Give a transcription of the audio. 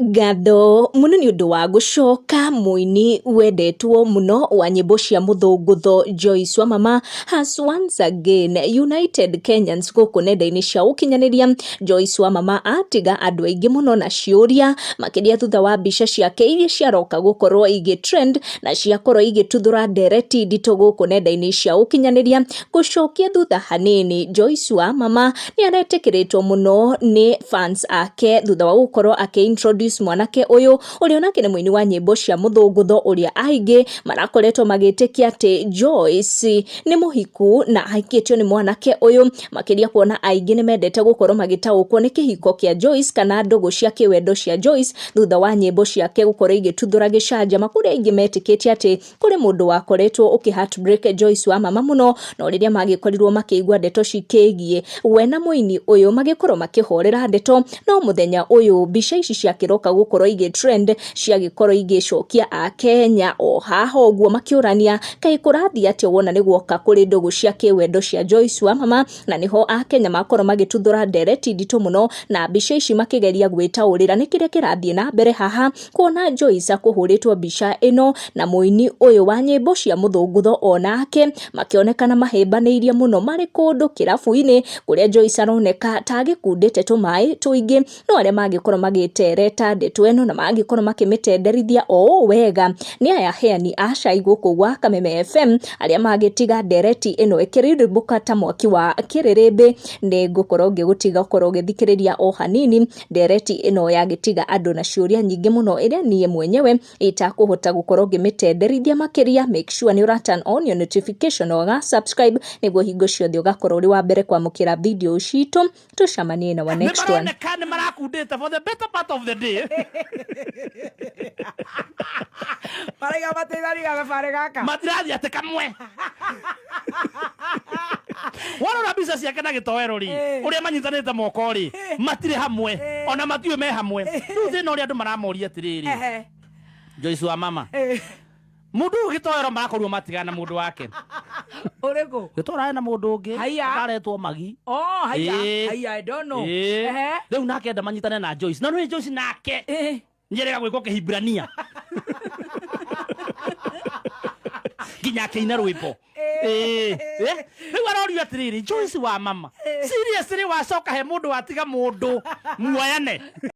Ngatho mũno nĩ ũndũ wa gũcoka mũini wendetwo mũno wa nyĩmbo cia mũthũngũtho Joyce Wamama has once again united Kenyans gũkũ nenda-inĩ cia ũkinyanĩria. Joyce Wamama atiga andũ aingĩ mũno na ciũria makĩria thutha wa mbica ciake iria ciaroka gũkorwo igĩ trend na ciakorwo igĩtuthũra ndereti nditũ gũkũ nenda-inĩ cia ũkinyanĩria. Gũcokia thutha hanini, Joyce Wamama nĩ aretĩkĩrĩtwo mũno nĩ fans ake thutha wa gũkorwo akĩ introduce mwanake ũyũ ũrĩa onake nĩ mũini wa nyĩmbo cia mũthũngũtho ũrĩa aingĩ marakoretwo magĩtĩkia atĩ Joyce nĩ mũhiku na ahikĩtio nĩ mwanake ũyũ, makĩria kuona aingĩ nĩ mendete gũkorwo magĩtaũkwo nĩ kĩhiko kĩa Joyce kana ndũgũ cia kĩwendo cia Joyce thutha wa nyĩmbo ciake gũkorwo igĩtuthũra gĩcanjama kũrĩa aingĩ metĩkĩtie atĩ kũrĩ mũndũ wakoretwo ũkĩ heartbreak Joyce Wamama mũno, no rĩrĩa magĩkorirwo makĩigua ndeto cikĩgiĩ we na mũini ũyũ magĩkorwo makĩhorera ndeto, no mũthenya ũyũ mbica ici ciakĩroka gũkorwo igĩ trend ciagĩkorwo igĩcokia akenya o haha ũguo makĩũrania kaĩ kũrathiĩ atĩa wona nĩ guoka kũrĩ ndũgũ cia kĩwendo cia Joyce Wamama, na nĩho akenya makorwo magĩtuthũra ndereti nditũ mũno na mbica ici makĩgeria gwĩtaũrĩra nĩ kĩrĩa kĩrathiĩ na mbere haha kuona Joyce akũhũrĩtwo mbica ĩno na mũini ũyũ wa nyĩmbo cia mũthũngũtho onake makĩonekana mahĩmbanĩirie mũno marĩ kũndũ kĩrabu-inĩ kũrĩa Joyce aroneka ta agĩkundĩte tũmaĩ tũingĩ, no arĩa mangĩkorwo magĩtereta ndeto ĩno na mangĩkorwo makĩmĩtenderithia o ũũ wega nĩ aya aheani a cai gũkũ gwa Kameme FM arĩa magĩtiga ndereti ĩno ĩkĩrĩrĩmbũka ta mwaki wa kĩrĩrĩmbĩ. Nĩ ngũkorwo ngĩgũtiga ũkorwo ũgĩthikĩrĩria o hanini ndereti ĩno yagĩtiga andũ na ciũria nyingĩ mũno ĩrĩa niĩ mwenyewe itakũhota gũkorwo ngĩmĩtenderithia makĩria. Make sure nĩ ũra turn on your notification na ũga subscribe nĩguo hingo ciothe ũgakorwo ũrĩ wa mbere kwamũkĩra video citũ. Tũcemanie na wa next one. Nĩmaroneka nĩ marakundĩte for the better part of the day. Maraiga mateithania gabarĩ gaka. Matirathiĩ atĩ kamwe. Warora mbica ciake na gĩtoero rĩ, ũrĩa manyitanĩte moko rĩ, matirĩ hamwe, ona matiũĩ me hamwe. Rĩu thĩna ũrĩa andũ maramoria atĩrĩrĩ, Joyce Wamama, mũndũ ũyũ gĩtoero marakorirwo matigana na mũndũ wake. Ũrĩkũ? Gĩtoero arĩ na mũndũ ũngĩ, Haiya. akaretwo Magi. Oh, haiya. Haiya, I don't know. Rĩu nake enda manyitane na Joyce. Na nĩ Joyce nake nĩerega gwĩkwo kĩhibrania nginya akĩina rwĩmbo. Rĩu arorio atĩrĩrĩ, Joyce Wamama, seriously wacoka he mũndũ watiga mũndũ muoyane.